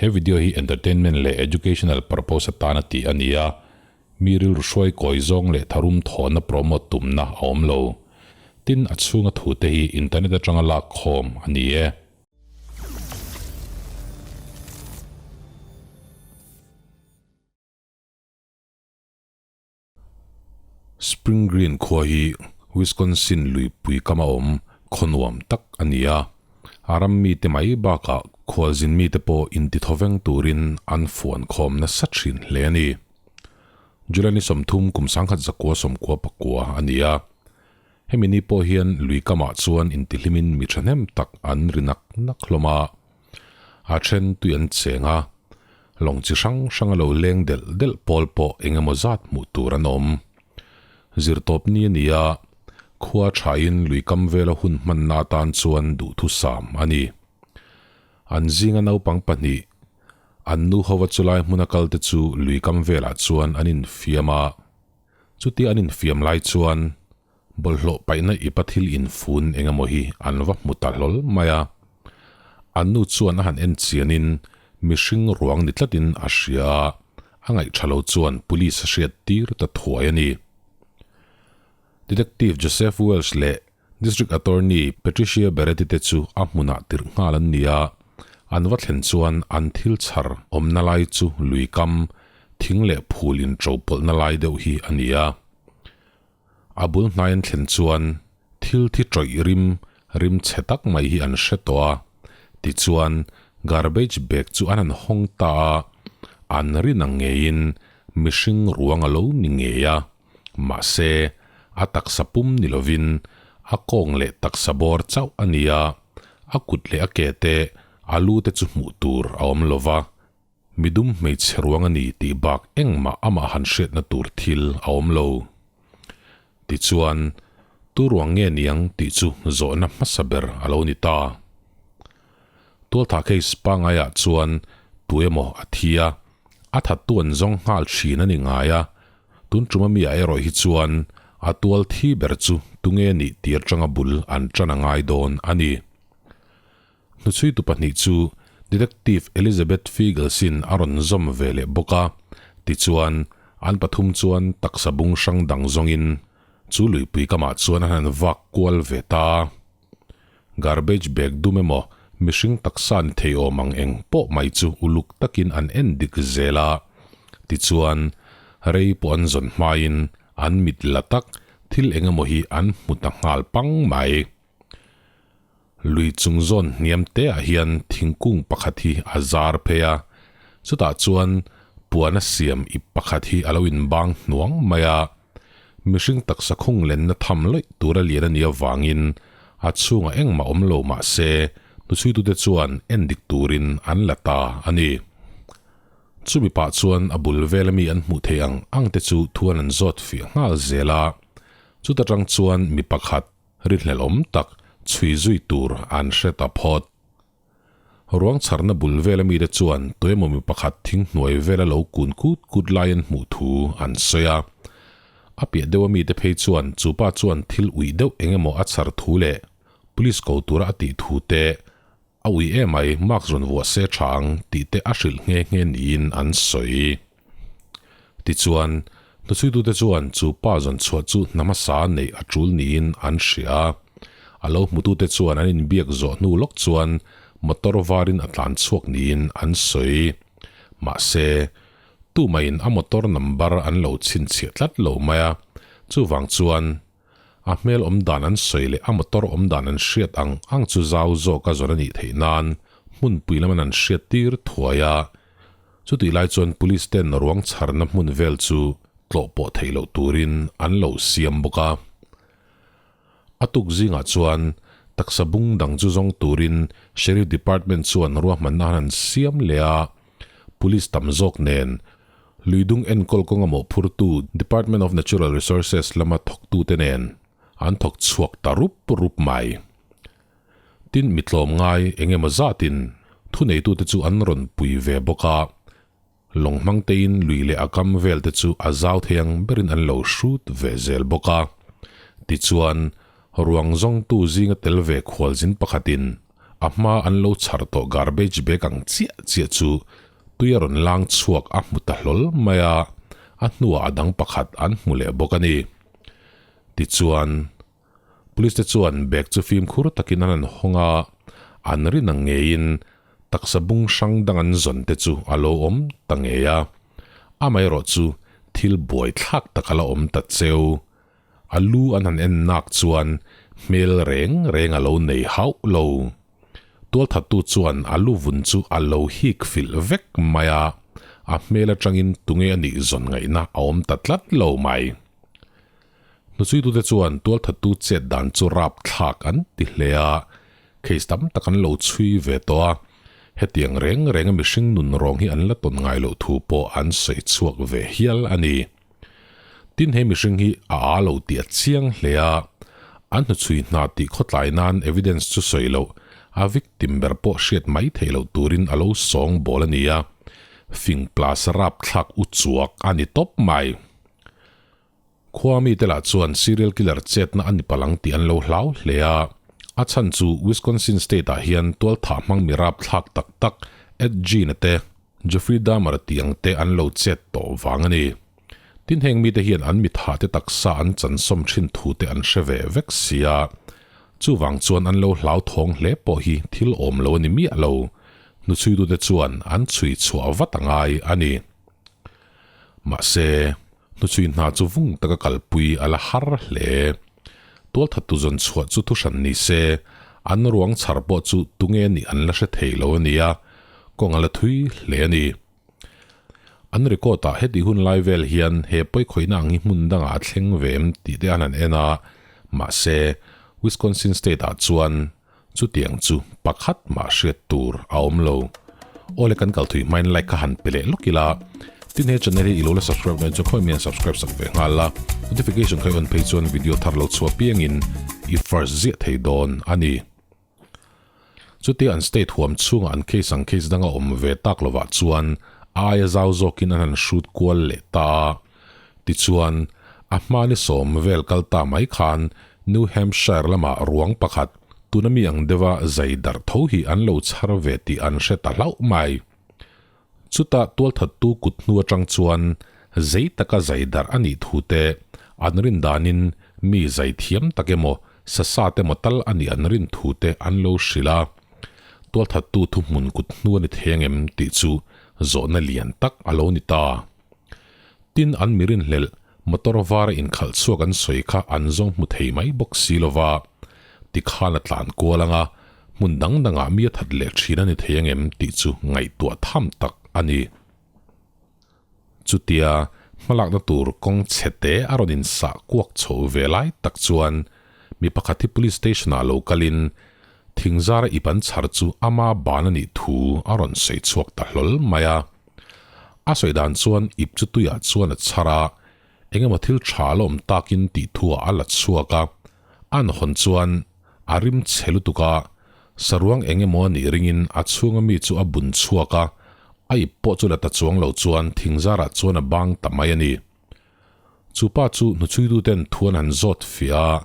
He video hi entertainment leh educational purpose atana tih a ni a, mi rilru hruai kawi zawng leh tharum thawhna promote tumna a awm lo. Tin, a chhunga thute hi internet atanga lak khawm a ni e. Spring Green khua hi Wisconsin luipui kama awm khaw nuam tak a ni a. A ram mite mai bakah khualzin mite pawh intithaw veng turin an fuan khawm nasa thin hle a ni. July ni 30 kum 1994 a ni a. Hemi ni pawh hian lui kamah chuan intihlimin mi thahnem tak an ri nak nak hlawm a. A then tui an cheng a, lawng chi hrang hrang a lo leng delh delh pawl pawh eng emaw zat hmuh tur an awm. Zirtawp ni a ni a, khua thain lui kam vela hun hmanna atan chuan duhthusam a ni. An zinga naupang pahnih, an nu hova chulai hmuna kalte chu lui kam velah chuan an infiam a. Chutia an infiam lai chuan bawlhhlawh paihna ipa thil infun eng emaw hi an va hmu ta hlawl mai a. An nu chuan a han en chianin mihring ruang ni tlatin a hria a, a ngaihtha lo chuan police a hriat tir ta thuai a ni. Detective Joseph Welsh leh District Attorney Patricia Barrett-i te chu a hmunah tirh nghal an ni a, an va thlen chuan an thil chhar awmna lai chu lui kam, thing leh phul inṭo pawlhna lai deuh hi a ni a. A bul hnai an thlen chuan thil thi ṭawih rim, rim chhe tak mai hi an hre tawh a. Tichuan, garbage bag chu an han hawng ta a, an rin ang ngeiin mihring ruang a lo ni ngei a. Mahse, a taksa pum ni lovin a kawng leh taksa bawr chauh a ni a, a kut leh a ke te, a lu te chu hmuh tur a awm lo va. Midum hmeichhe ruang a ni tih bak engmah amah han hriatna tur thil a awm lo. Tichuan, tu ruang nge niang tih chu zawhna hmasa ber a lo ni ta. Tualtha case pangaiah chuan tu emaw a thi a, a thattu an zawng nghal thin a ni ngai a, tun tum ami ah erawh hi chuan a tual thi ber chu tunge nih tir tanga bul an tan a ngai dawn a ni. Hnuchhuitu pahnih chu Detective Elizabeth Fiegelsin a rawn zawm ve leh bawk a, tichuan an pathum chuan taksa bung hrang dang zawngin chu luipui kamah chuan an han vak kual ve ta. Garbage bag dum emaw mihring taksa ni thei awm ang eng pawh mai chu uluk takin an en dik zel a, tichuan rei pawh an zawn hmain an mit la tak thil eng emaw hi an hmu ta nghal pang mai. Lui chung zawn hniam te ah hian thingkung pakhat hi a zar phei a, chutah chuan puan a siam ip pakhat hi a lo inbang hnuang mai a. Mihring taksa khung lenna tham lawih tura lian a nih avangin a chhungah engmah awm lo mah se hnuchhuitute chuan en dik turin an la ta a ni. Chumi pah chuan a bul vela mi an hmuh theih ang ang te chu thu an an zawt fiah nghal zel a, chuta tang chuan mi pakhat rinhlelh awm tak chhui zui tur an hre ta phawt. Ruang chharna bul vela mite chuan tuemaw mi pakhat thing hnuai vela lo kun kut kut lai an hmuh thu an sawi a. A piah deuha mite phei chuan chu pa chuan thil uih deuh eng emaw a chhar thu leh police ko tura a tih thu te, a uih emai mask rawn vuah se tha ang tih te a hrilh nghe nghe niin an sawi. Tichuan, hnuchhuitute chuan chu pa zawn chhuah chu hna hmasa neih a tul niin an hria a. A lo hmutute chuan an inbiak zawh hnu lawk chuan motor varin a tlan chhuak niin an sawi. Mahse, tumahin a motor number an lo chhinchhiah tlat lo mai a, chuvang chuan a hmel awm dan an sawi leh a motor awm dan an hriat ang ang chu zau zawka zawn a nih theih nan hmunpui laman an hriat tir thuai a. Chutih lai chuan police ten ruang chharna hmun vel chu tlawh pawh theih loh turin an lo siam bawk a. A tuk zingah chuan taksa bung dang chu zawng turin Sheriff Department chuan ruahmanna han siam leh a, police tam zawk nen luidung enkawl kawnga mawhphurtu Department of Natural Resources lama thawktute nen an thawk chhuak ta rup rup mai. Tin, mi tlawmngai eng emaw zatin thuneitute chu an rawn pui ve bawk a, lawng hmang tein lui leh a kam vel te chu a zau thei ang berin an lo hrut ve zel bawk a. Tichuan, ruang zawngtu zinga tel ve khualzin pakhatin A hma an lo chhar tawh garbage bag ang chiah chiah chu tui a rawn lang chhuak a hmu ta hlawl mai a, a hnuah a dang pakhat an hmu leh bawk a ni. Tichuan, Police te chuan bag chu fimkhur takin an han hawng a, an rin ang ngeiin taksa bung hrang dang an zawn te chu a lo awm ta ngei a. Amaherawh chu thil buaithlak tak a la awm ta cheu. A lu an han en nak chuan hmel reng reng a lo nei hauh lo. Tualthattu chuan a lu vun chu a lo hik filh vek mai a, a hmel atangin tunge a nih zawn ngaihna a awm ta tlat lo mai. Hnuchuitute chuan tualthattu chet dan chu rapthlak an ti hle a, case tam tak an lo chhui ve tawh a, hetiang reng renga mihring nun rawng hi an la tawn ngai loh thu pawh an sawi chhuak ve hial a ni. Tin he mihring hi a aa lo tih a chiang hle a, an hnuchhui hna tih khawtlai nan evidence chu sawi loh, a victim ber pawh hriat mai theih loh turin a lo sawng bawl a ni a, fing plus rapthlak u chuak a ni tawp mai. Khua mite lah chuan serial killer chetna a ni palang tih an lo hlau hle a, a chhan chu Wisconsin state ah hian tualthah hmang mi rapthlak tak tak Ed Gein-a te, Jeffrey Dahmer tih ang te an lo chet tawh vang a ni. Tin heng mite hian an mitha te taksa an chansawm thin thu te an hre ve vek sia. Chuvang chuan an lo hlauthawng hle pawh hi thil awm lo a ni miah lo. Hnuchhuitute chuan an chhui chhuah vat a ngai a ni. Mahse, hnuchhui hna chu vung taka kalpui a la har hle. Tualthattu zawn chhuah chu thuhran ni se, an ruang chhar pawh chu tunge nih an la hre thei lo a nia, kawng a la thui hle a ni. An record ah heti hun lai vel hian he pawikhawihna ang hi hmun dangah a thleng ve em tih te an han en a, mahse, Wisconsin state ah chuan Chutiang chu pakhat mah hriat tur a awm lo. Awle kan kal thui hmain like kha han pe leh lawk ila. Tin he channel hi i lo la subscribe dawn chuan khawi mian subscribe sak ve nghal la. Notification kha i on phei chuan video thar lo chhuah piangin i first ziah thei dawn a ni. Chutia an state huam chhungah an case ang case danga awm ve tak lovah chuan a aia zau zawkin an han hrut kual leh ta a. Tichuan a hmani sawm vel kal ta mai khan New Hampshire lama ruang pakhat, tuna mi ang deuha zai darh tho hi an lo chhar ve tih an hre ta hlauh mai. Chutah tualthattu kut hnu atang chuan zei taka zai darh a nih thu te, an rin danin mi zai thiam tak emaw, sasa te emaw tal a nih an rin thu te an lo hrilh a. Tualthattu thuhmun kut hnu a ni thei angem tih chu zawhna lian tak a lo ni ta. Tin an mi rinhlelh Motor var a inkhalh chhuak an sawi kha an zawng hmu thei mai bawk si lo va, tikhan a tlan kual ang a, hmun dang dangah mi a that leh thin a ni thei angem tih chu ngaihtuah tham tak a ni. Chutia hmalakna tur kawng chhe te a rawn insah kuak chho ve lai tak chuan mi pakhat hi police station ah lo kalin thingzara ip an chhar chu ama ban a nih thu a rawn sawi chhuak ta hlawl mai a. A sawi dan chuan ip chu tuiah chuan a chhar a, eng emaw thil tha a la awm takin tih thuah a la chhuak a, a an hawn chuan a rim chhe lutuk a, saruang eng emaw a nih ringin a chhunga mi chu a bun chhuak a, a ip pawh chu la ta chuang lo chuan thingzarah chuan a bang ta mai a ni. Chu pa chu hnuchhuituten thu an han zawt fiah a,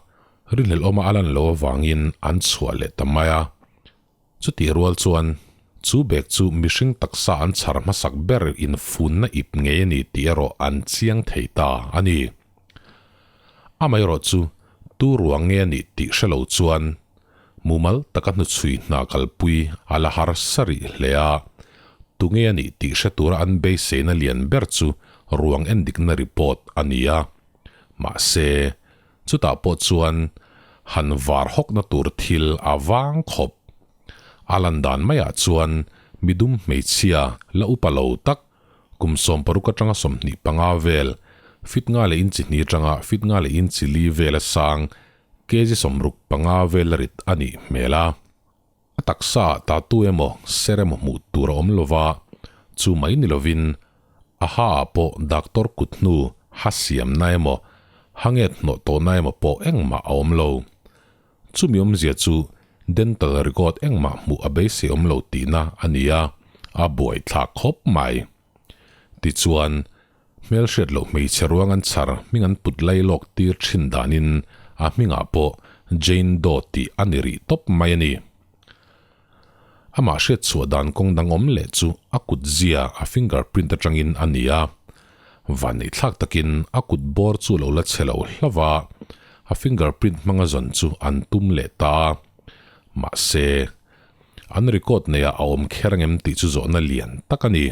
rinhlelh awma a lan lo avangin an chhuah leh ta mai a. Chutih rual chuan, chu bag chu mihring taksa an chhar hmasak ber infunna ip ngei a ni tih erawh an chiang thei ta a ni. Amaherawh chu tu ruang nge a nih tih hre lo chuan mumal taka hnuchhui hna kalpui a la harsa rih hle a, tunge a nih tih hre tura an beiseina lian ber chu ruang endikna report a ni a. Mahse, Chutah pawh chuan han var hawkna tur thil a vang khawp. A lan dan maiah chuan midum hmeichhia la upa lo tak, kum 60 atanga 25 vel, fit nga leh inchi hnih atanga fit nga leh inchi li vela sang, kg 65 vel a rit a nih hmel a. A taksa ah tatu emaw ser emaw hmuh tur a awm lova, chu mai ni lovin a ha ah pawh doctor kut hnu ha siamna emaw ha nget hnawh tawhna emaw pawh engmah a awm lo. Chumi awmzia chu dental record engmah hmuh a beisei awm lo tihna a ni a, a buaithlak khawp mai. Tichuan, hmelhriat loh hmeichhe ruang an chhar hming an put lai lawk tir thin danin a hmingah pawh Jane Doe tih a ni rih tawp mai a ni. Amah hriat chhuah dan kawng dang awm leh chu a kut zia a finger print atangin a ni a. Vanneihthlak takin a kut bawr chu lo la chhe lo hlauh a, a finger print hmanga zawn chu an tum leh ta a. Mahse, an record neiah a awm kher angem tih chu zawhna lian tak a ni.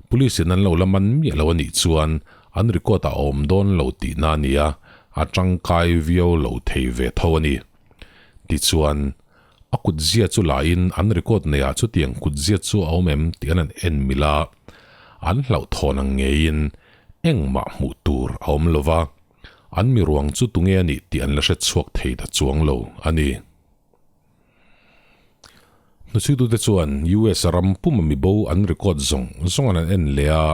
Police in an lo la man miah lo a nih chuan an record ah a awm dawn lo tihna a ni a, a tangkai viau lo thei ve tho a ni. Tichuan, a kutzia chu lahin an record neiah chutiang kutzia chu a awm em tih an han en mil a, an hlauhthawn ang ngeiin engmah hmuh tur a awm lo va, an mi ruang chu tunge a nih tih an la hre chhuak thei ta chuang lo a ni. Hnuchhuitute chuan US ram puma mibo an record zawng zawng an an en leh a,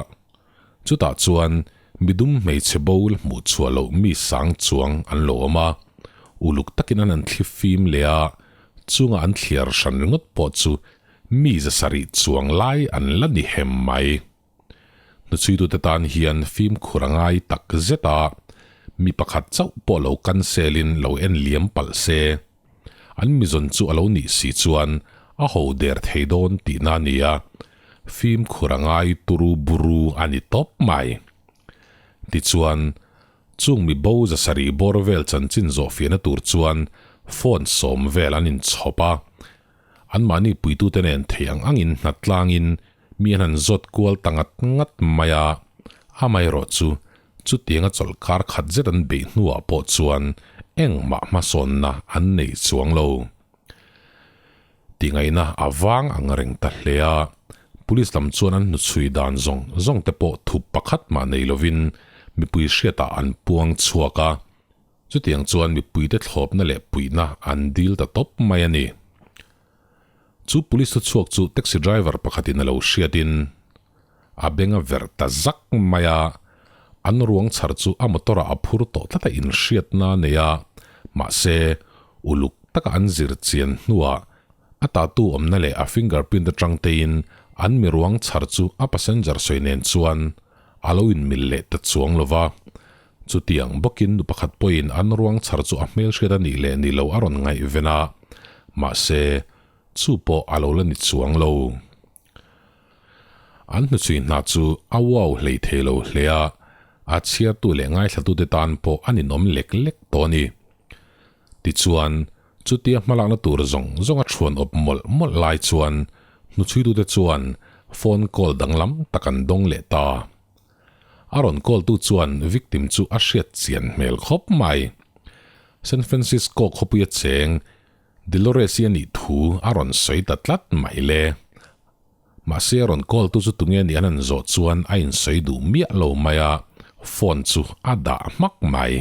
chutah chuan midum hmeichhe bo la hmuh chhuah loh mi sang chuang an lo awm a, uluk takin an an thli fim leh a, chunga an thliar hran ringawt pawh chu mi zasarih chuang lai an la ni hem mai. Hnuchhuitute tan hian fimkhur a ngai tak zet a, mi pakhat chauh pawh lo cancel-in lo en liam palh se. An mizawn chu a lo nih si chuan a ho der thei dawn tihna a ni a, fimkhur a ngai turu buru a ni tawp mai. Tichuan, chung mi bo zasarih bawr vel chanchin zawhfiahna tur chuan phone sawm vel an inchhawp a, anmahni puitute nen thei ang angin hnatlangin Mi an han zawt kual ta ngat ngat mai a, amaherawhchu chutianga chawlhkar khat zet an beih hnuah pawh chuan engmah hmasawnna an nei chuang lo. Tingaihna a vang ang reng ta hle a, police lam chuan an hnuchhui dan zawng zawng te pawh thup pakhat mah nei lovin mipui hriatah an puang chhuak a, chutiang chuan mipuite thlawpna leh puihna an dil ta tawp mai a ni. Chu police thu chhuak chu taxi driver pakhatin a lo hriatin a beng a verh ta zak mai a, an ruang chhar chu a motor ah a phur tawh tlat a inhriatna a nei a, mahse uluk taka an zir chian hnuah a tattoo awmna leh a fingerprint atang tein an mi ruang chhar chu a passenger sawi nen chuan a lo inmil leh ta chuang lo va. Chutiang bawkin nu pakhat pawhin an ruang chhar chu a hmelhriat a nih leh ni lo a rawn ngaihven a, mahse, chu pawh a lo la ni chuang lo. An hnuchhui hna chu a uau hlei thei lo hle a, a chhiartu leh ngaithlatute tan pawh a ninawm lek lek tawh a ni. Tichuan, chutia hmalakna tur zawng zawng a thuan awp mawlh mawlh lai chuan hnuchhuitute chuan phone call danglam tak an dawng leh ta. A rawn call tu chuan victim chu a hriat chian hmel khawp mai. San Francisco khawpuia cheng Delores-i a nih thu a rawn sawi ta tlat mai le. Mahse a rawn call tu chu tunge nih an han zawh chuan a insawi duh miah lo mai a, phone chu a dah hmak mai.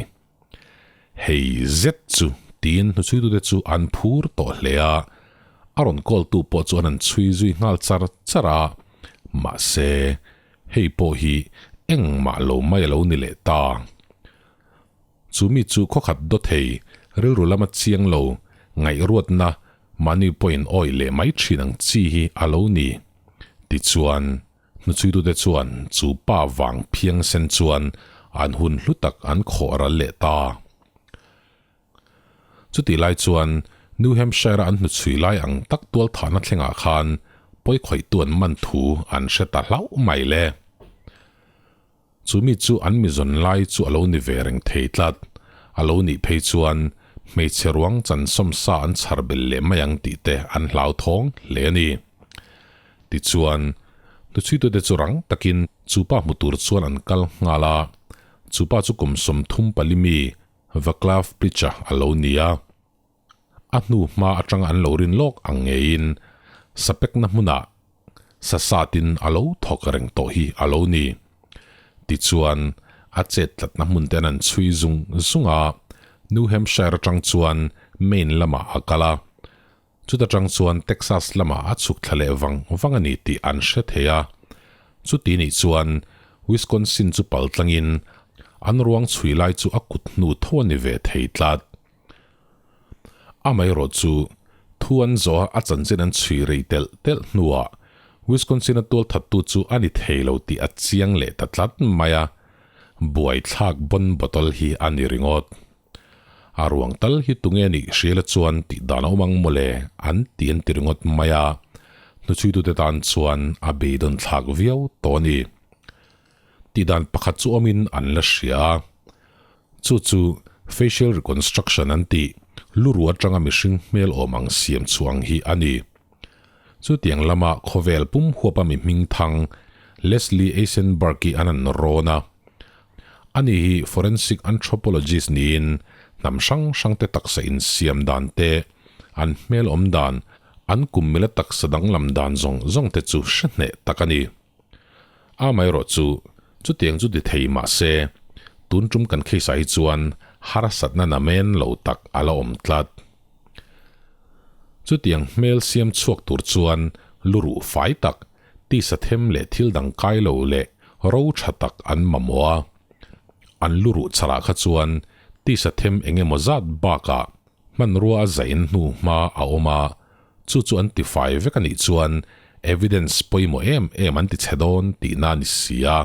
Hei zet chu tiin hnuchhuitute chu an phur tawh hle a, a rawn call tu pawh chu an han chhui zui nghal char char a, mahse Hei pawh hi engmah lo mai a lo ni leh ta. Chu mi chu khawkhat daw thei, rilru lama chiang lo, ngaihruatna, mahni pawhin awih leh mai thin ang chi hi a lo ni. Tichuan, hnuchhuitute chuan chu pa vang phiang sen chuan an hun hlu tak an khawh ral leh ta. Chutih lai chuan New Hampshire-a an hnuchhui lai ang tak tualthahna thlengah khan pawikhawihtu an man thu an hre ta hlauh mai le. Chu mi chu an mizawn lai chu a lo ni ve reng thei tlat. A lo nih phei chuan hmeichhe ruang chansawm sa an chhar bel leh mai ang tih te an hlauthawng hle a ni. Tichuan, hnuchhuitute chu rang takin chu pa hmu tur chuan an kal nghal a. Chu pa chu kum 34 mi Vaclav Plicha a lo ni a, a hnu hma atanga an lo rin lawk ang ngeiin sapekna hmunah sasatin a lo thawk reng tawh hi a lo ni. Tichuan, a chet tlatna hmun te an han chhui zung zung a, New Hampshire atang chuan Maine lamah a kal a, chuta tang chuan Texas lamah a chhuk thla leh vang vang a ni tih an hre thei a. Chuti nih chuan Wisconsin chu pal tlangin an ruang chhui lai chu a kut hnu tho a ni ve thei tlat. Amaherawh chu thu an zawh a a chanchin an chhui rei telh telh hnuah Wisconsin-a tualthattu chu a ni thei lo tih a chiang leh ta tlat mai a, buaithlak bon bottle hi a ni ringawt. A ruang tal hi tunge nih hriala chuan tih dan a awm ang mawle an ti an ti ringawt mai a. Hnuchhuitute tan chuan a beidawn thlak viau tawh a ni. Tihdan pakhat chu awmin an la hria a. Chu chu facial reconstruction an tih, lu ruh atanga mihring hmel awm ang siam chhuah ang hi a ni. Chutiang lama khawvel pum huapa mi hming thang Leslie Eisenberg-i an an rawn a. Ani hi forensic anthropologist niin hnam hrang hrangte taksa insiam dan te, an hmel awm dan, an kum mila taksa danglam dan zawng zawng te chu hre hneh tak a ni. Amaherawh chu, chutiang chu ti thei mah se, tun tum kan case ah hi chuan harsatna namen lo tak a la awm tlat. Chutiang hmel siam chhuak tur chuan luruh fai tak, tisa them leh thil dang kai lo leh ro tha tak an mamawh a. An luruh chharah kha chuan tisa them eng emaw zat bakah hmanrua a zain hnu hma a awm a, chu chu an tifai vek a nih chuan evidence pawimawh em em an ti chhe dawn tihna a ni si a.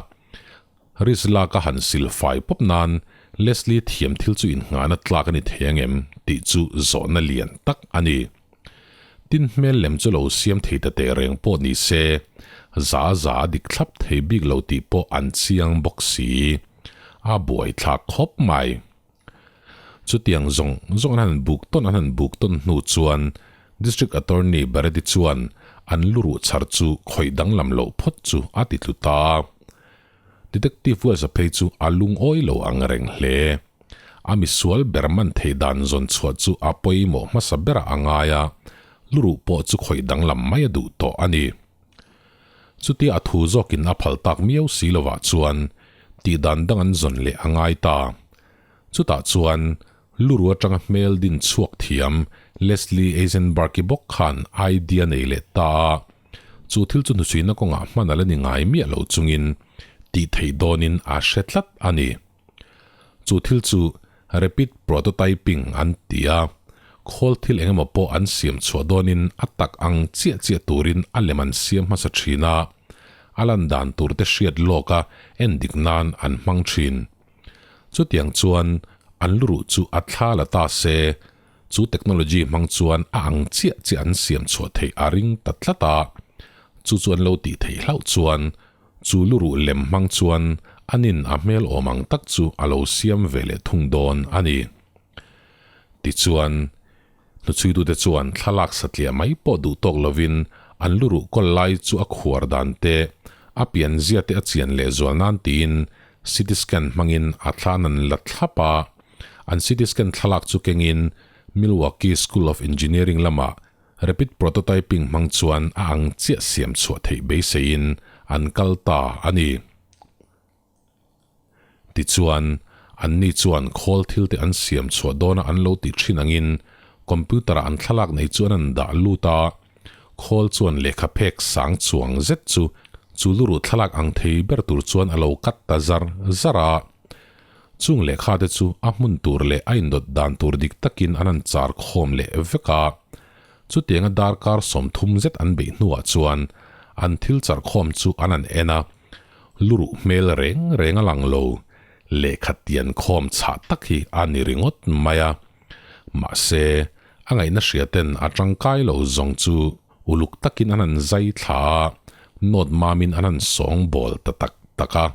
Risk lak a han sil fai pawp nan Leslie thiam thil chu innghahna tlak a ni thei ang em tih chu zawhna lian tak a ni. Tin hmel lem chu lo siam thei ta teh reng pawh ni se, za za a dik thlap thei bik lo tih pawh an chiang bawk si. A buaithlak khawp mai. Chutiang zawng zawng an han buk tawn an han buk tawn hnu chuan District Attorney Barrett-i chuan an luruh chhar chu khawih danglam loh phawt chu a ti tlu ta a. Detective Wells-a phei chu a lungawi lo ang reng hle. A misual ber man theih dan zawn chhuah chu a pawimawh hmasa berah a ngai a, luruh pawh chu khawih danglam mai a duh tawh a ni. Chutia a thu zawkin a phal tak miau si lovah chuan tih dan dang an zawn leh a ngai ta. Chutah chuan Luru atanga hmel din chhuak thiam Leslie Eisenberg-i bawk khan idea nei leh ta a, chu thil chu hnuchhuina kawngah hman a la ni ngai miah lo chungin tih theih dawnin a hre tlat a ni. Chu thil chu rapid prototyping an ti a, khawl thil eng emaw pawh an siam chhuah dawnin a tak ang chiah chiah turin a lem an siam hmasa thin a, a lan dan tur te hriat lawka endik nan an hmang thin. Chutiang chuan an luruh chu a thla la ta se, chu technology hmang chuan a ang chiah chiah an siam chhuah theih a ring ta tlat a, chu chu an lo tih theih hlauh chuan Chu luruh lem hmang chuan anin a hmel awm ang tak chu a lo siam ve leh thung dawn a ni. Tichuan, hnuchhuitute chuan thlalak satliah mai pawh duh tawk lovin an luruh kawl lai chu a khuar dan te, a pianzia te a chian leh zual nan tiin CT scan hmangin a thlan an la thlap a. An CT scan thlalak chu kengin Milwaukee School of Engineering lamah Rapid prototyping hmang chuan a ang chiah siam chhuah theih beiseiin an kal ta a ni. Tichuan, anni chuan khawl thil te an siam chhuah dawna an lo tih thin angin computer-ah an thlalak nei chuan an dah lut a, khawl chuan lehkha phek sang chuang zet chu chu luruh thlalak ang thei ber tur chuan a lo cut ta zar zar a. Chung lehkha te chu a hmun tur leh a indawt dan tur dik takin an han char khawm leh vek a. Chutianga darkar 30 zet an beih hnuah chuan an thil char khawm chu an han en a, luruh hmel reng reng a lang lo, lehkha tian khawm chhah tak hi a ni ringawt mai a. Mahse, a ngaihna hria ten a tangkai lo zawng chu uluk takin an han zai thla a, nawt mamin an han sawng bawl ta tak tak a.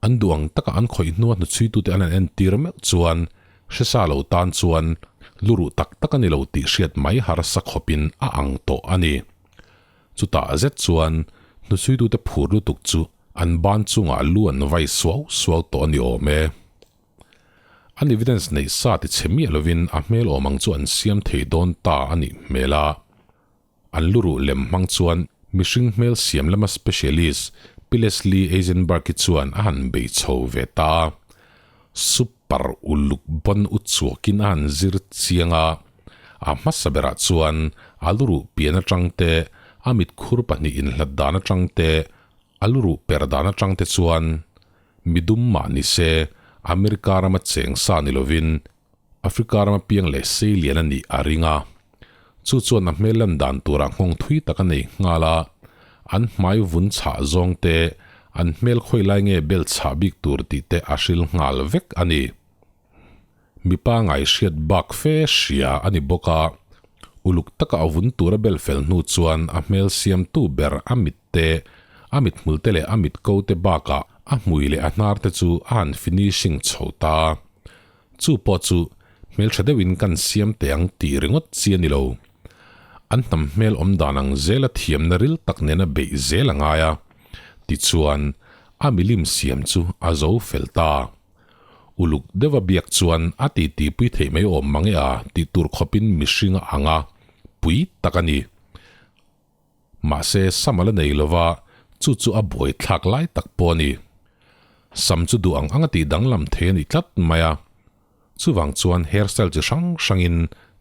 An duh ang taka an khawih hnua hnuchhuitute an han entir meuh chuan hresa lo tan chuan luruh tak tak a ni lo tih hriat mai harsa khawpin a ang tawh a ni. Chutah zet chuan hnuchhuitute phur lutuk chu an ban chungah lu an vai suau suau tawh a ni awm e. An evidence neih sa ti chhe miah lovin a hmel awm ang chu an siam thei dawn ta a nih hmel a. An luruh lem hmang chuan mihring hmel siam lama specialist Pi Leslie Eisenberg-i chuan a han bei chho ve ta a. Super uluk bon u chuakin a han zir chiang a. A hmasa berah chuan a luruh pian atang te, a mitkhur pahnih inhlat dan atang te, a luruh per dan atang te chuan midum mah ni se America rama cheng sa ni lovin Africa rama piang leh sei lian a nih a ring a. Chu chuan a hmel lan dan turah nghawng thui tak a nei nghal a, an hmai vun chhah zawng te, an hmel khawi lai nge bel chhah bik tur tih te a hril nghal vek a ni. Mipa ngaihriat bak fe hria a ni bawk a. Uluk taka a vun tur a bel fel hnu chuan a hmel siamtu ber a mit te, a mithmul te leh a mitko te bakah a hmui leh a hnar te chu a han finishing chho ta. Chu pawh chu hmeltha deuhin kan siam teh ang tih ringawt chi a ni lo. An hnam hmel awm dan ang zela thiamna ril tak nena beih zel a ngai a, tichuan a milim siam chu a zo fel ta. Uluk deuha biak chuan a titi pui theih mai awm mang e a tih tur khawpin mihring a ang a, pui tak a ni. Mahse sam a la nei lova, chu chu a buai thlak lai tak pawh a ni. Sam chu duh ang ang a tih danglam thei a ni tlat mai a. Chuvang chuan hairstyle chi hrang hrangin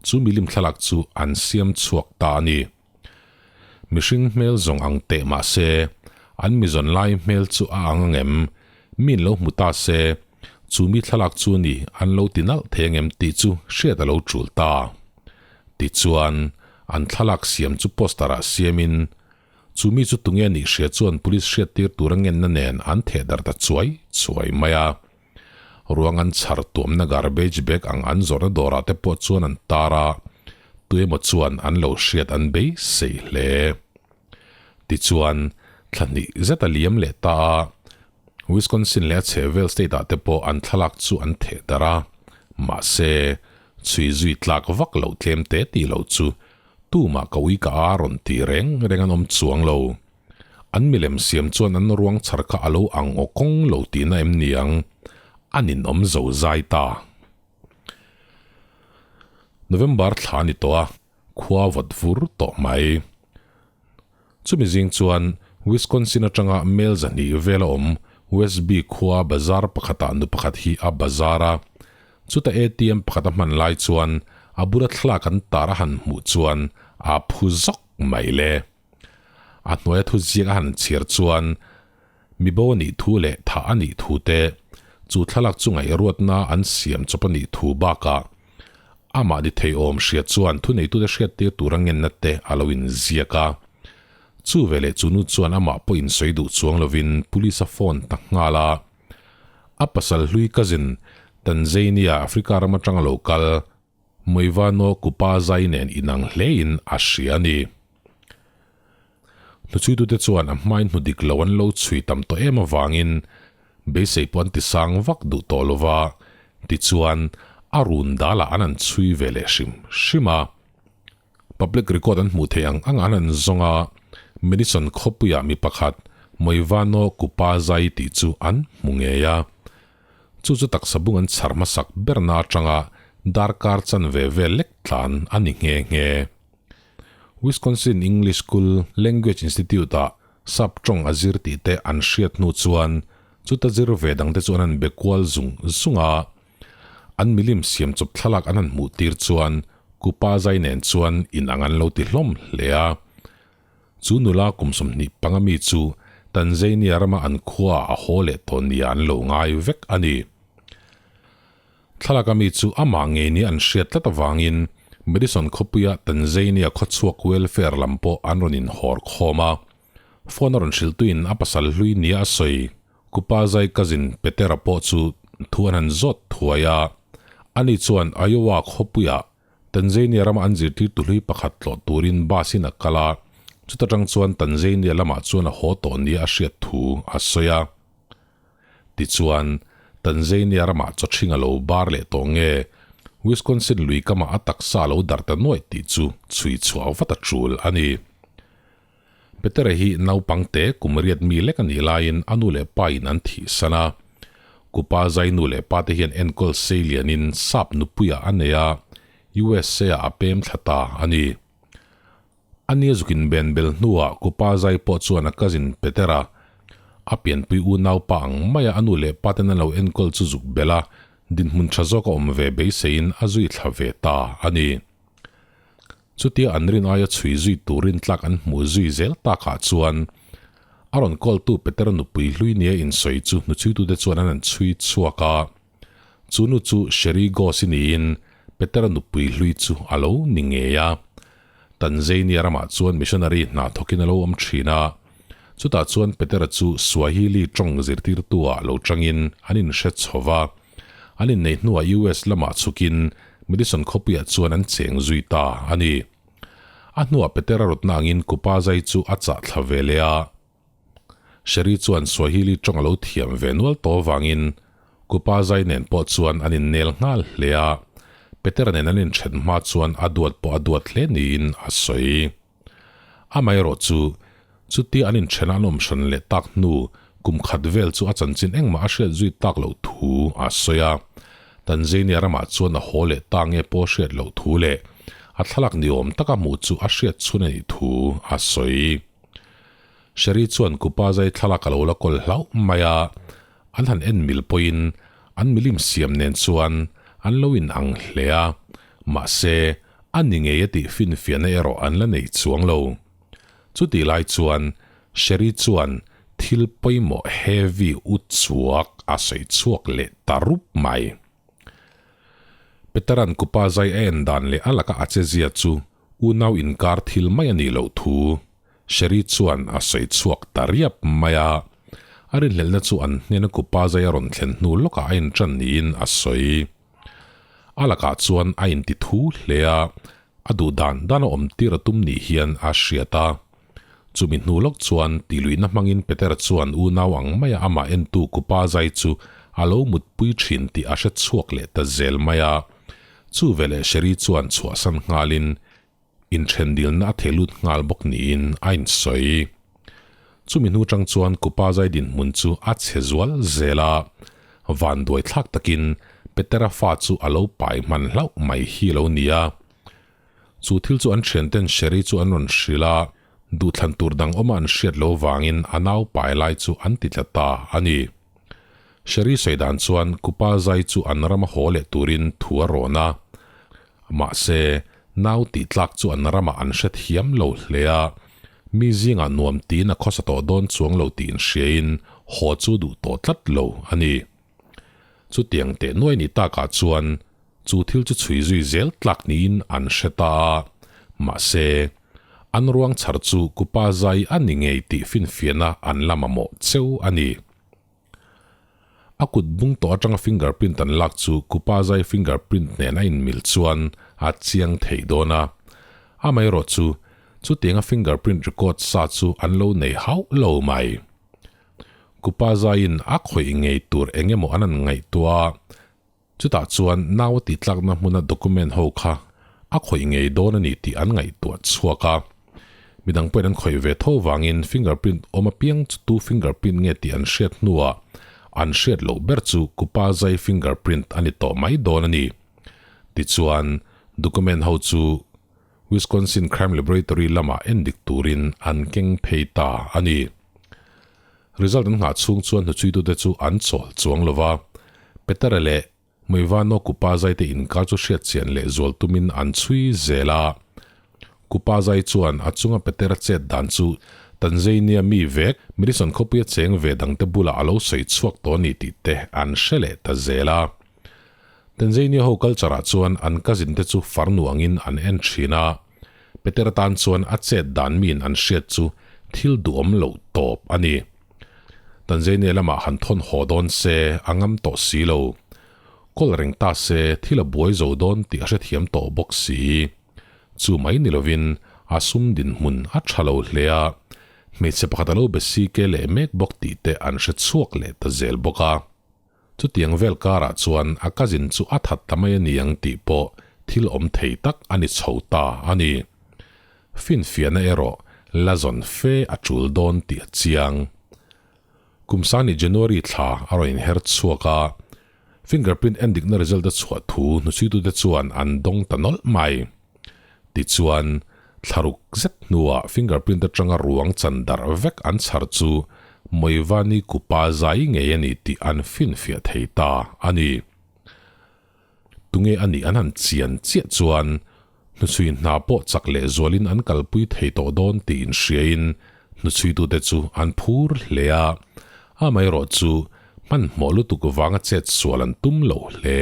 chu milim thlalak chu an siam chhuak ta a ni. Mihring hmel zawng ang teh mah se, an mizawn lai hmel chu a ang ang em? Min lo hmu ta se, chu mi thlalak chu ni an lo ti nalh thei ang em tih chu hriat a lo tul ta. Tichuan, an thlalak siam chu poster ah siamin, chu mi chu tunge nih hria chuan police hriattir tur a ngenna nen an theh darh ta chuai chuai mai a. Ruang an chhar tuamna garbage bag ang an zawrhna dawrah te pawh chuan an tar a, tuemaw chuan an lo hriat an beisei hle. Tichuan, thla hnih zet a liam leh ta a, Wisconsin leh a chhehvel state ah te pawh an thlalak chu an theh darh a, mahse, chhui zui tlak vak loh tlem te tih loh chu tumah ka ui ka a rawn ti reng reng an awm chuang lo. An milem siam chuan an ruang chhar kha a lo ang aw kawng lo tihna em ni ang? A ninawm zo zai ta. November thla a ni tawh a, khua vawt vur tawh mai. Chumi zing chuan Wisconsin atanga mel zahnih vela awm Westby khua bazar pakhatah nu pakhat hi a bazar a. Chuta ATM pakhat a hman lai chuan a bula thlalak an tar a han hmuh chuan a phu zawk mai le. A hnuaia thu ziak a han chhiar chuan mibo a nih thu leh thah a nih thu te, chu thlalak chu ngaihruatna an siam chawp a nih thu bakah amah ni theiawm hria chuan thuneitute hriattir tur a ngenna te a lo inziak a. Chu veleh chu nu chuan amah pawh insawi duh chuang lovin police a phone ta nghal a. A pasal hlui cousin Tanzania, Africa ram atanga lo kal, Moivano Kupa zai nen inang hlein a hria a ni. Hnuchhuitute chuan a hmain hnu dik lo an lo chhui tam tawh em avangin beisei pawh an ti sang vak duh tawh lo va, tichuan a run dalah an han chhui ve leh hrim hrim a. Public record an hmuh theih ang ang an han zawng a, Madison khawpuiah mi pakhat Moivano Kupa zai tih chu an hmu ngei a. Chu chu taksa bung an chhar hmasak berna atanga darkar chanve vel lek tlan a ni nghe nghe. Wisconsin English School Language Institute-ah sap tawng a zir tih te an hriat hnu chuan chuta zir ve dangte chu an han be kual zung zung a. An milim siam chawp thlalak an han hmuh tir chuan Kupa zai nen chuan inang an lo ti hlawm hle a. Chu nula kum 25 mi chu Tanzania rama an khuaah a haw leh tawh nia an lo ngai vek a ni. Thlalaka mi chu amah ngei nia an hriat tlat avangin Madison khawpuia Tanzania khawchhuak welfare lam pawh an rawn inhawr khawm a. Phone a rawn hrilhtuin a pasal hlui nia a sawi. Kupa zai cousin Petera pawh chu thu an han zawt thuai a. Ani chuan Iowa khawpuiah Tanzania rama an zirtirtu hlui pakhat tlawh turin bus in a kal a, chuta tang chuan Tanzania lamah chuan a haw tawh nia a hriat thu a sawi a. Tichuan, Tanzania ramah chawchhing a lo bar leh tawh nge, Wisconsin lui kamah a taksa a lo darh ta nuaih tih chu chhui chhuah vat a tul a ni. Petera hi naupang te kum riat mi lek a nih laiin a nu leh pa in an thihsan a. Kupa zai nu leh pa te hian enkawl sei lianin sap nupuiah a nei a, USA ah a pem thla ta a ni. A nia zukin ben bel hnuah Kupa zai pawh chuan a cousin Petera, a pianpui unaupa ang maia a nu leh pa ten an lo enkawl chu zuk bel a, dinhmun tha zawk a awm ve beiseiin a zui thla ve ta a ni. Chutia an rin aia chhui zui tur rintlak an hmuh zui zel takah chuan a rawn call-tu Petera nupui hlui nia insawi chu hnuchhuitute chuan an han chhui chhuak a. Chu nu chu Sherry Goss-i niin Petera nupui hlui chu a lo ni ngei a. Tanzania ramah chuan missionary hna thawkin a lo awm thin a. Chutah chuan Petera chu Swahili tawng zirtirtu-ah lo tangin an inhre chho va. An inneih hnuah US lamah chhukin Madison khawpuiah chuan an cheng zui ta a ni. A hnuah Petera rawtna angin Kupa zai chu a chah thla ve leh a. Sherry chuan Swahili tawng a lo thiam ve nual tawh avangin Kupa zai nen pawh chuan an innel nghal hle a, Petera nen an inthen hma chuan a duat pawh a duat hle niin a sawi. Amaherawh chu, chutia an inthen an awm hran leh tak hnu kum khat vel chu a chanchin engmah a hriat zui tak loh thu a sawi a. Tanzania ramah chuan a haw leh ta nge pawh hriat loh thu leh a thlalak ni awm taka hmuh chu a hriat chhun a nih thu a sawi. Sherry chuan Kupa zai thlalak a lo la kawl hlauh mai a, an han en mil pawhin an milim siam nen chuan an lo in ang hle a, mahse a ni ngei a tih finfiahna erawh an la nei chuang lo. Chutih lai chuan Sherry chuan thil pawimawh heavy u chhuak a sawi chhuak leh ta rup mai. Petera'n Kupa zai a en dan leh a laka a che zia chu Unau inkar thil mai a nih loh thu Sherry chuan a sawi chhuak ta riap mai a. A rinhlelhna chu an hnena kupa zai a rawn thlen hnu lawkah a inṭan niin a sawi. A lakah chuan a inti thu hle a, a duh dan dan a awm tir a tum ni hian a hriat a. Chumi hnu lawk chuan tihluihna hmangin Petera chuan unau ang maia amah entu kupa zai chu a lo mutpui thin tih a hre chhuak leh ta zel mai a. Chu veleh Sherry chuan chhuahsan nghalin inthendilna a thei lut nghal bawk niin a insawi. Chumi hnu chang chuan Kupa zai dinhmun chu a chhe zual zel a, vanduai thlak takin Petera fa chu a lo pai hman hlauh mai hi a lo ni a. Chu thil chu an thianten Sherry chu an rawn hrilh a, duhthlan tur dang awma an hriat lo vangin a nau pai lai chu an ti tla ta a ni. Sherry sawi dan chuan Kupa zai chu an rama haw leh turin thu a rawn a. Mahse, nau tih tlak chu an ramah an hre thiam lo hle a, mi zingah nuam tiin a khawsa tawh dawn chuang lo tih inhriain haw chu duh tawh tlat lo a ni. Chutiang teh nuai ni takah chuan chu thil chu chhui zui zel tlak niin an hre ta a, mahse, an ruang chhar chu Kupa zai a ni ngei tih finfiahna an la mamawh cheu a ni. A kut bung tawh atanga fingerprint an lak chu Kupa zai fingerprint nen a inmil chuan a chiang thei dawn a. Amaherawh chu, chutianga fingerprint record sa chu an lo nei hauh lo mai. Kupa zaiin a khawih ngei tur eng emaw an han ngaihtuah a, chutah chuan nau a tihtlakna hmuna document ho kha a khawih ngei dawn a ni tih an ngaihtuah chhuak a. Midang pawhin an khawih ve tho vangin fingerprint awm apiang chu tu fingerprint nge tih an hriat hnuah an hriat loh ber chu Kupa zai fingerprint a ni tawh mai dawn a ni. Tichuan, document ho chu Wisconsin Crime Laboratory lamah endik turin an keng phei ta a ni. Result an nghah chhung chuan hnuchuitute chu an chawl chuang lo va, Petera leh Muivano Kupa zaite inkar chu hriatchian leh zual tumin an chhui zel a. Kupa zai chuan a chunga Petera chet dan chu Tanzania mi vek Madison khawpuia cheng ve dangte bulah a lo sawi chhuak tawh a ni tih te an hre leh ta zel a. Tanzania ho culture ah chuan an cousin te chu farnu angin an en thin a, Peter atan chuan a chet dan miin an hriat chu thil duhawm loh tawp a ni. Tanzania lamah han thawn haw dawn se a ngam tawh si lo. Kawl reng ta se thil a buai zo dawn tih a hrethiam tawh bawk si. Chu mai ni lovin a sum dinhmun a tha lo hle a, hmeichhe pakhat a lo be si ke leh mek bawk tih te an hre chhuak leh ta zel bawk a. Chutiang vel karah chuan a cousin chu a that ta mai a ni ang tih pawh thil awm thei tak a ni chho ta a ni. Finfiahna erawh la zawn fe a tul dawn tih a chiang. Kum sani January thla a rawn inher chhuak a, fingerprint endikna result a chhuah thu hnuchhuitute chuan an dawng ta nawlh mai. Tichuan, thlaruk zet hnuah fingerprint atanga ruang chan darh vek an chhar chu Moivani Kupa zai ngei a ni tih an finfiah thei ta a ni. Tunge a nih an han chian chiah chuan hnuchhui hna pawh chak leh zualin an kalpui thei tawh dawn tih inhriain hnuchhuitute chu an phur hle a, amaherawh chu hmanhmawh lutuk vanga chet sual an tum lo hle.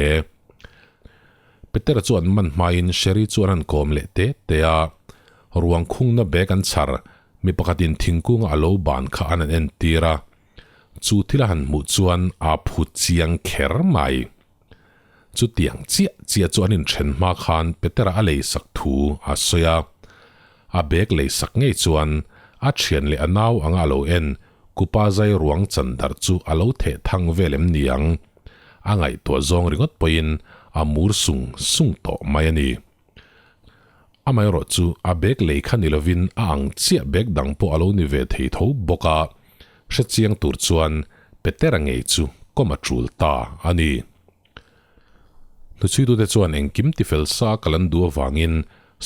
Petera chu an man hmain Sherry chu an han kawm leh te te a, ruang khungna bag an chhar, mi pakhatin thingkunga a lo ban kha an han entir a. Chu thil a han hmuh chuan a phu chiang kher mai. Chutiang chiah chiah chu an inthen hma khan Petera a lei sak thu a sawi a. A bag lei sak ngei chuan a thian leh a nau anga a lo en Kupa zai ruang chan darh chu a lo theh thang vel em ni ang? A ngaihtuah zawng ringawt pawhin a mur sung sung tawh mai a ni. Amaherawh chu a bag lei kha ni lovin a ang chiah bag dang pawh a lo ni ve thei tho bawk a, hrechiang tur chuan Petera ngei chu kawm a tul ta a ni. Hnuchhuitute chuan engkim tifel sa kal an duh avangin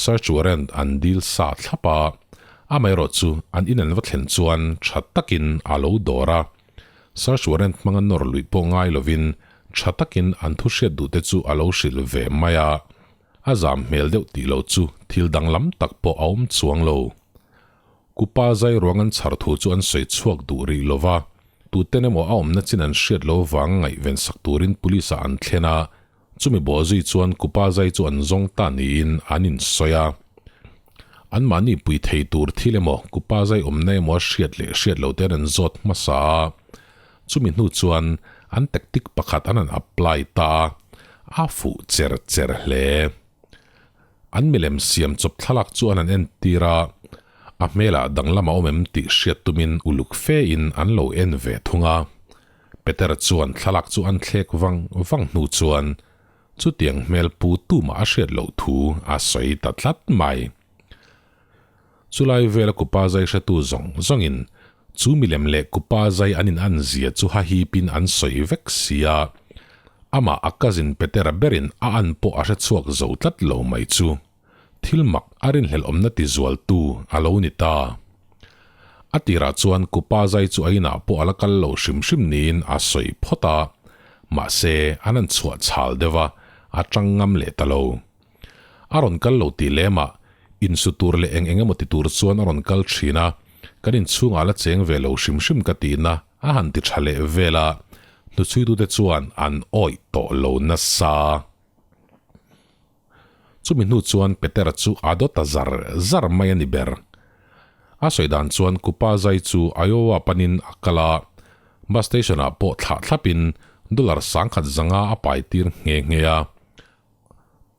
search warrant an dil sa thlap a, amaherawh chu an in an va thlen chuan tha takin a lo dawr a. Search warrant hmanga nawr luih pawh ngai lovin tha takin an thu hriat duhte chu a lo hrilh ve mai a. A zam hmel deuh tih lo chu thil danglam tak pawh a awm chuang lo. Kupa zai ruang an chhar thu chu an sawi chhuak duh rih lo va, tuten emaw a awmna chin an hriat lo vang ngaihven sak turin police ah an thlen a, chumi bawh zui chuan Kupa zai chu an zawng ta niin an insawi a. Anmahni pui thei tur thil emaw Kupa zai awmna emaw a hriat leh hriat lo ten an zawt hmasa a, chumi hnu chuan an tactic pakhat an han apply ta a, a fuh cher cher hle. An milem siam chawp thlalak chu an han entir a, a hmelah danglam a awm em tih hriat tumin uluk fe in an lo en ve thung a. Peter chuan thlalak chu an thlek vang vang hnu chuan chutiang hmel pu tumah a hriat loh thu a sawi ta tlat mai. Chulai vela kupa zai hretu zawng zawngin chu milem leh kupa zai an in an zia chu hahipin an sawi vek si a, amah a cousin Petera berin a an pawh a hre chhuak zo tlat lo mai chu thil mak a rinhlelh awmna ti zualtu a lo ni ta. A tirah chuan kupa zai chu a inah pawh a la kal lo hrim hrim niin a sawi phawt a, mahse an han chhuah chhal deuh a, a tang ngam leh ta lo. A rawn kal lo tih lemah insu tur leh eng eng emaw ti tur chuan a rawn kal thin a, kan inchhungah la cheng ve lo hrim hrim ka tihna a han ti tha leh vel a, hnuchhuitute chuan an awih tawh lo nasa. Chumi hnu chuan Petera chu a dawt ta zar zar mai a ni ber. A sawi dan chuan Kupa zai chu Iowa panin a kal a, bus station-ah pawh thlah thlapin dollar 10,000 zanga a pai tir nghe nghe a.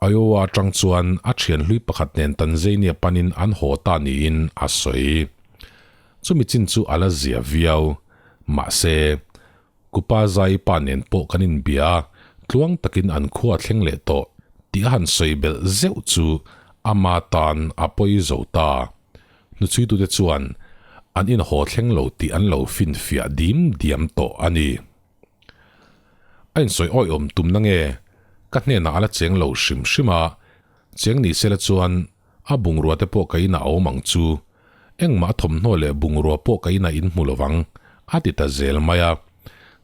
Iowa atang chuan a thian hlui pakhat nen Tanzania panin an haw ta niin a sawi. Chumi chin chu a la zia viau. Mahse, Kupa Zai pa nen pawh kan inbia a, tluang takin an khua thleng leh tawh tih a han sawi belh zeuh chu ama tan a pawi zo ta. Hnuchhuitute chuan an inhaw thleng lo tih an lo finfiah dim diam tawh a ni. A insawi awihawm tum na nge? Ka hnenah a la cheng lo hrim hrim a, cheng ni sela chuan a bungrua te pawh ka inah a awm ang chu. Engmah a thawmhnaw leh bungrua pawh ka inah in hmu lovang, a ti ta zel mai a.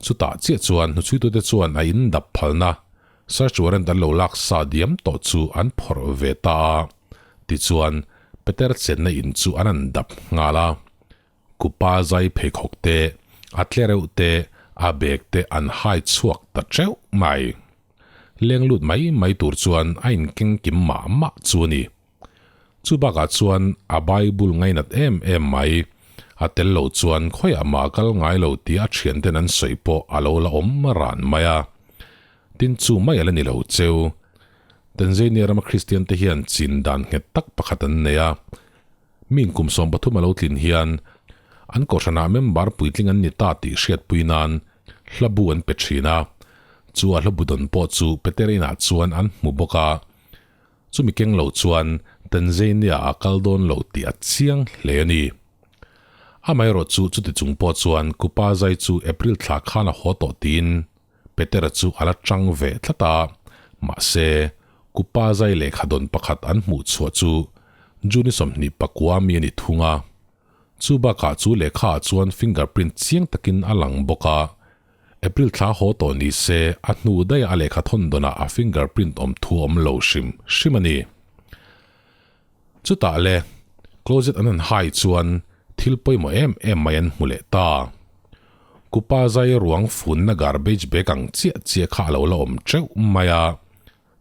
Chutah chiah chuan hnuchhuitute chuan a in dap phalna search warrant an lo lak sa diam tawh chu an phawrh ve ta a. Tichuan, Peter chenna in chu an han dap nghal a. Kupa zai pheikhawk te, a tlereuh te, a bag te an hai chhuak ta teuh mai. Leng lut mai mai tur chuan a inkeng kim mah mah chu a ni. Chu bakah chuan a Bible ngainat em em mai, a tel lo chuan khawiah mah kal ngai lo tih a thianten an sawi pawh a lo la awm ran mai a. Tin chu mai a la ni lo cheu. Tanzania rama Kristian te hian chin dan nghet tak pakhat an nei a. Mi inkum 13 a lo tlin hian an kohhranah member puitling an ni ta tih hriatpui nan hlabu an pe thin a, chu a hlabu dawn pawh chu Petera inah chuan an hmu bawk a, chumi keng lo chuan Tanzania a kal dawn lo tih a chiang hle a ni. Amaherawh chu chuti chung pawh chuan Kupa zai chu April thla khan a haw tawh tiin Petera chu a la chang ve tlat a, mahse, Kupa zai lehkha dawn pakhat an hmuh chhuah chu June 29 mi a ni thung a. Chu bakah chu lehkha ah chuan fingerprint chiang takin a lang bawk a, April thla haw tawh ni se a hnu daih a lehkha thawn dawnah a fingerprint awm thu a awm lo hrim hrim a ni. Chutah le, closet an han hai chuan thil pawimawh em em mai an hmu leh ta. Kupa zai ruang funna garbage bag ang chiah chiah kha a lo la awm teuh mai a.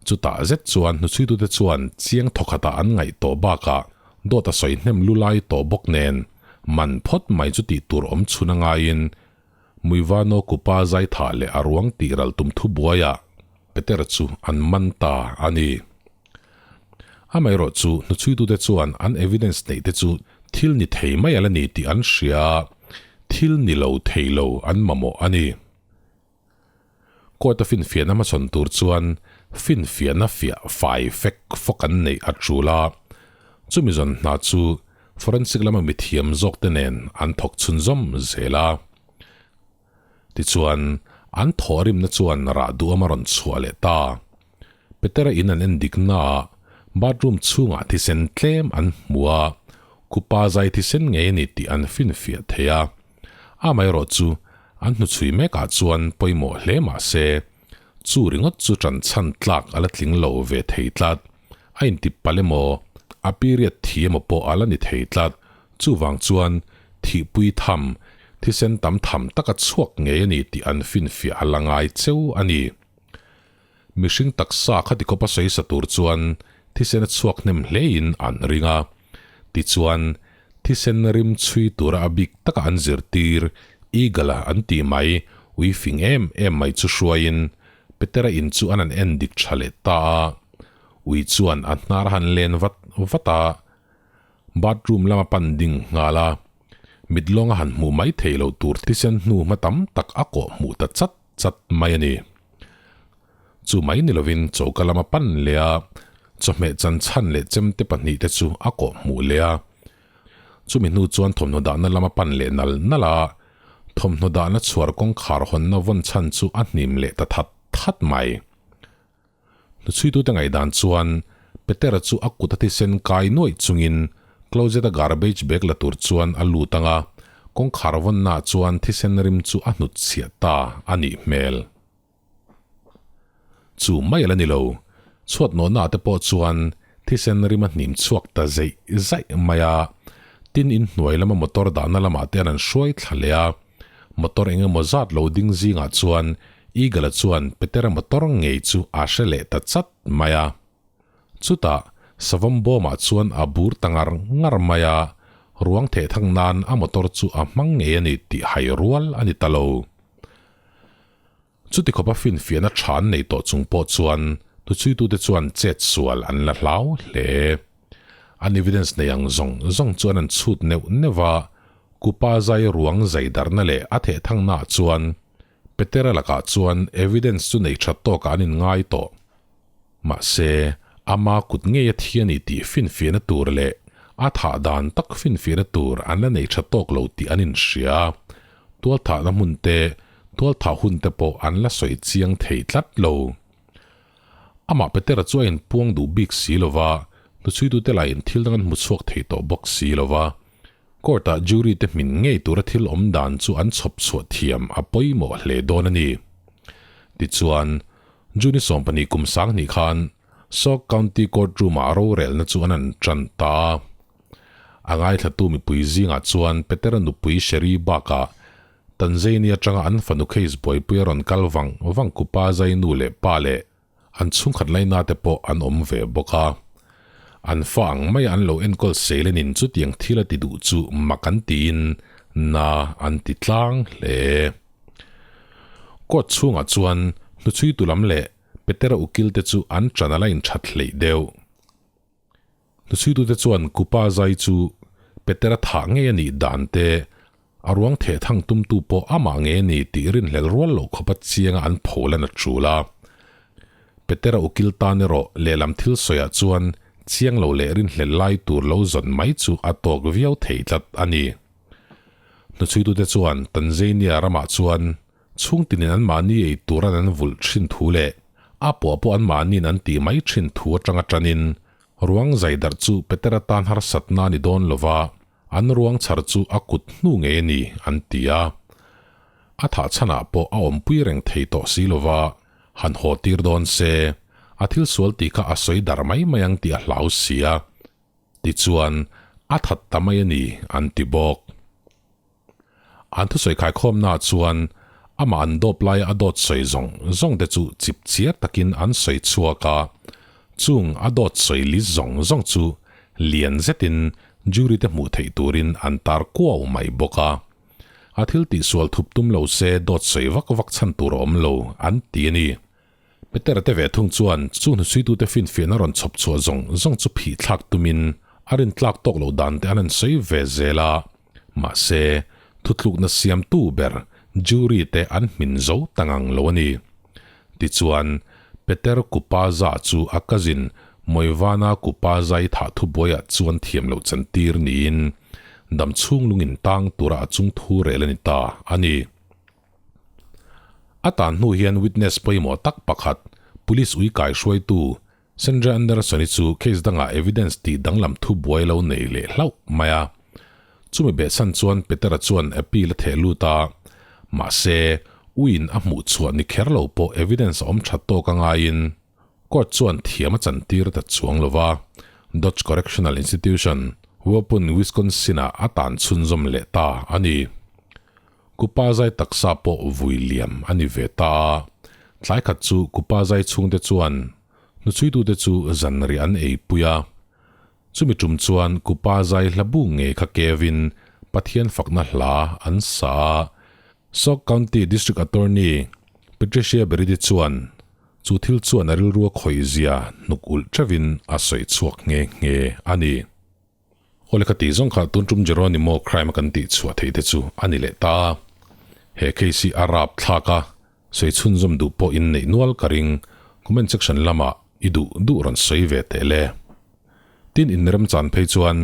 Chutah zet chuan hnuchhuitute chuan chiang thawkhatah an ngaih tawh bakah dawt a sawi hnem lu lai tawh bawk nen man phawt mai chu tih tur awm chhun a ngaiin Muivano Kupa zai thah leh a ruang tih ral tum thu buaiah Peter chu an man ta a ni. Amaherawhchu, hnuchhuitute chuan an evidence neih te chu thil ni thei mai a la ni tih an hria a, thil ni lo thei lo an mamawh a ni. Court-a finfiahna hmachhawn tur chuan finfiahna fiah fai fek fawk an neih a tul a, chumi zawn hna chu forensic lama mithiam zawkte nen an thawk chhunzawm zel a. Tichuan, an thawhrimna chuan rah duham a rawn chhuah leh ta. Petera in an en dik naah bathroom chhungah thisen tlem an hmu a, kupa zai thisen ngei a ni tih an finfiah thei a. Amaherawh chu an hnuchhui mekah chuan pawimawh hle mah se, chu ringawt chu ṭan chhan tlak a la tling lo ve thei tlat. A intip palh emaw, a period thi emaw pawh a la ni thei tlat. Chuvang chuan thihpui tham, thisen tam tham taka chhuak ngei a ni tih an finfiah a la ngai cheu a ni. Mihring taksa khati khawpa sawi sa tur chuan thisen a chhuak hnem hlein an ring a. Tichuan, thisen rim chhui tura a bik taka an zirtir Eagle-a an tih mai ui fing em em mai chu hruaiin Petera in chu an han en dik tha leh ta a. Ui chuan a hnar a han len vat vat a. Bathroom lama pan ding nghal a, mit lawnga han hmuh mai thei lo tur thisen hnu hma tam tak a kawh hmuh ta chat chat mai a ni. Chu mai ni lovin choka lama pan leh a, chawhmeh chan chhan leh chemte pahnihte chu a kawh hmuh leh a. Chumi hnu chuan thawmhnaw dahna lama pan leh nal nal a, thawmhnaw dahna chhuar kawngkhar hawnna vawn chhan chu a hnim leh ta that that mai. Hnuchhuitute ngaihdan chuan Petera chu a kut a thisen kai nuaih chungin closet-a garbage bag la tur chuan a lut ang a, kawngkhar vawnnaah chuan thisen rim chu a hnutchhiah ta a nih hmel. Chu mai a la ni lo, chhuat nawhnaah te pawh chuan thisen rim a hnim chhuak ta zeih zaih mai a, tin inhnuai lama motor dahna lamah te an an hruai thla leh a, Motor eng emaw zat lo ding zingah chuan Eagle-a chuan Petera motor ngei chu a hre leh ta chat mai a. Chutah savawm bawmah chuan a bur ta ngar ngar mai a, ruang theh thang nan a motor chu a hmang ngei a ni tih hai rual a ni ta lo. Chuti khawpa finfiahna tha an nei tawh chung pawh chuan tuchhuitute chuan chet sual an la hlau hle. An evidence nei ang zawng zawng chuan an chhut neuh neuh a, Kupa zai ruang zai darhna leh a thehthangnaah chuan Petera lakah chuan evidence chu nei tha tawkah an inngai tawh. Mahse, ama kut ngei a thi a ni tih finfiahna tur leh a thah dan tak finfiahna tur an la nei tha tawk lo tih an inhria. Tualthahna hmun te, tualthah hun te pawh an la sawi chiang thei tlat lo. Amah Petera chu a inpuang duh bik si lo va, hnuchhuitute lahin thil dang an hmu chhuak thei tawh bawk si lo va. Court-ah jury te hmin ngei tura thil awm dan chu an chhawp chhuah thiam a pawimawh hle dawn a ni. Tichuan, June 12 kum 2000 khan Sauk County Courtroom-ah rorelna chu an han tan ta a. A ngaithlatu mipui zingah chuan Petera nupui Sherry bakah Tanzania atanga an fanu case buaipui a rawn kal vang vang Kupa zai nu leh pa leh an chhungkhat laina te pawh an awm ve bawk a. An fa ang maia an lo enkawl seilenin chutiang thil a ti duh chu mak an tiin na an ti tlang hle. Court chhungah chuan hnuchhuitu lam leh Petera ukil te chu an ṭan a la inthat hleih deuh. Hnuchhuitute chuan Kupa zai chu Petera thah ngei a nih dan te, a ruang theh thang tumtu pawh amah ngei a ni tih rinhlel rual loh khawpa chianga an pholan a ṭul a. Petera ukil tan erawh lehlam thil sawiah chuan chiang lo leh rinhlel lai tur lo zawn mai chu a tawk viau thei tlat a ni. Hnuchhuitute chuan Tanzania ramah chuan chhungtinin anmahni ei turan an vulh thin thu leh a pawh pawh anmahniin an tih mai thin thu atanga tanin ruang zaidarh chu Petera tan harsatna a ni dawn lova, an ruang chhar chu a kut hnu ngei a ni an ti a. A thah chhanah pawh a awmpui reng thei tawh si lova, han haw tir dawn se, a thil sual tih kha a sawi darh mai mai ang tih a hlau si a. Tichuan, a that ta mai a ni, an ti bawk. An thusawi khaikhawmnaah chuan amah an dawp laia a dawt sawi zawng zawng te chu chip chiar takin an sawi chhuak a, chung a dawt sawi list zawng zawng chu lian zetin jury te hmuh theih turin an tar kuau mai bawk a. A thil tihsual thup tum lo se dawt sawi vak vak chhan tur a awm lo, an ti a ni. Petera te ve thung chuan chu hnusuitute finfiahna rawn chhawp chhuah zawng zawng chu phih thlak tumin a rintlak tawk loh dan te an han sawi ve zel a. Mahse, thutlukna siamtu ber jury te an hmin zo ta ngang lo a ni. Tichuan, Peter Kupaza chu a cousin Moivana Kupazai thah thubuaiah chuan thiam loh chantir niin damchhung lungin tang tura a chung thu rel a ni ta a ni. A tan hnu hian witness pawimawh tak pakhat, police ui kai hruaitu Sandra Anderson-i chu case dangah evidence tih danglam thu buai lo nei leh hlauh mai a. Chumi behchhan chuan Petera chuan appeal a theh lut a, mahse, uiin a hmuh chhuah ni kher lo pawh evidence a awm tha tawk a ngaiin court chuan thiam a chantir ta chuang lo va, Dodge Correctional Institution, Waupun, Wisconsin-ah a tan chhunzawm leh ta a ni. Kupa zai taksa pawh vui liam a ni ve ta a, tlai khat chu Kupa zai chhungte chuan hnuchhuitute chu zanriah an eipui a. Chumi tum chuan Kupa zai hla bu ngei kha kevin Pathian fakna hla an sa a. Sauk County District Attorney Patricia Beridi chuan chu thil chuan a rilrua khawihzia hnuk ulh theuhin a sawi chhuak nghe nghe a ni. Awle ka tih zawng kha tun tum Jeronimo crime a kan tih chhuah theih te chu a ni leh ta a. He case hi a rap thlak a, sawi chhunzawm duh pawh in neih nual ka ring, comment section lamah i duh duh rawn sawi ve teh le. Tin in remchan phei chuan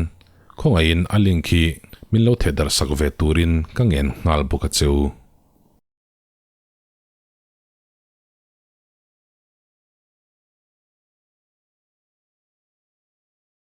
khawngaihin a link hi min lo theh darh sak ve turin ka ngen nghal bawk a cheu.